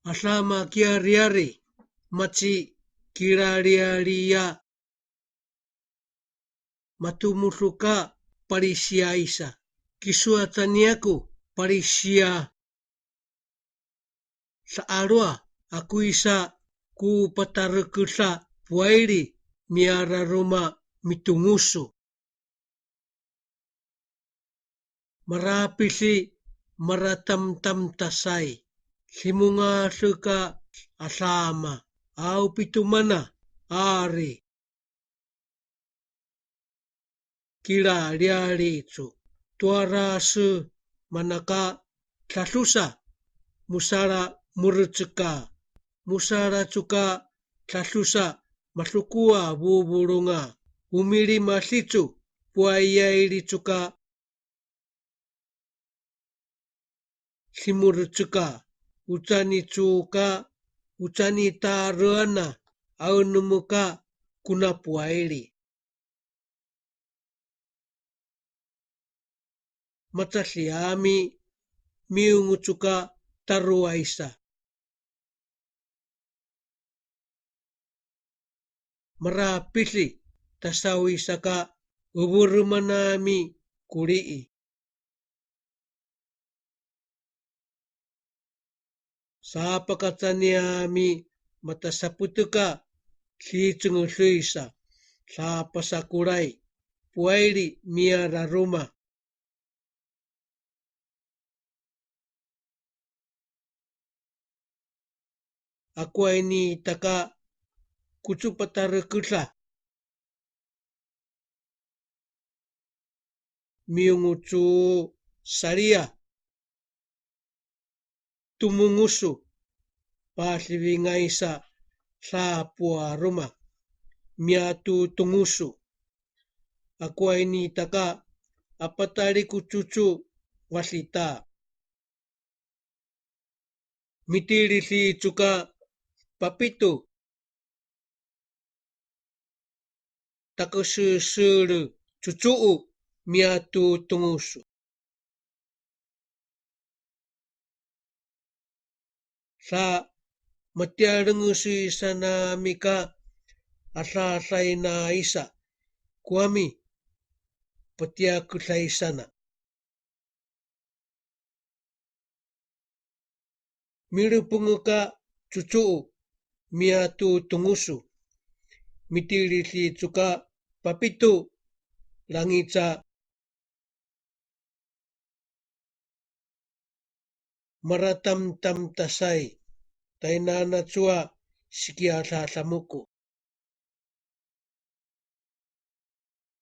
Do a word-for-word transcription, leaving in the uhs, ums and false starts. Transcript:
Alama kiariyari, maci kilalialiya, matumulu ka palisiya isa, kisuataniyaku palisiya. Sa'alua, aku isa ku patarekedha puaili miararuma mitungusu. Marapili, maratamtam tasai, limungadeka alama, au pitumana, ari. Kilalialicu, tuarasu manaka dadusa, musala mureceka, musala cuka dadusa, madukua vuvulunga, umili madicu, puayaili cuka, simureceka, ucani cuka, ucani tareana, aunemu ka kunapuaili. Macaliami, miungucuka taruaisa. Marapili, tasawisaka uvurumanami kuli'i. Sapakacaniami matasaputeka, sicengedisa, sapasakulai, puaili miararuma. Akuaini taka kucu patarekedha. Miungucu salia. Tumungusu, palivingaisa, sapuaruma, miatutungusu. Akuaini taka apataliku cucu, wasita. Mitilili cuka papitu. Takesusulu cucu'u miatutungusu. Sa matialengusu isanami ka adadainaisa, kuami patiakedaisana. Milupungeka cucu'u miatutungusu. Mitilili cuka papitu langica. Maratamtam tasai, tainana cua sikiadadamuku.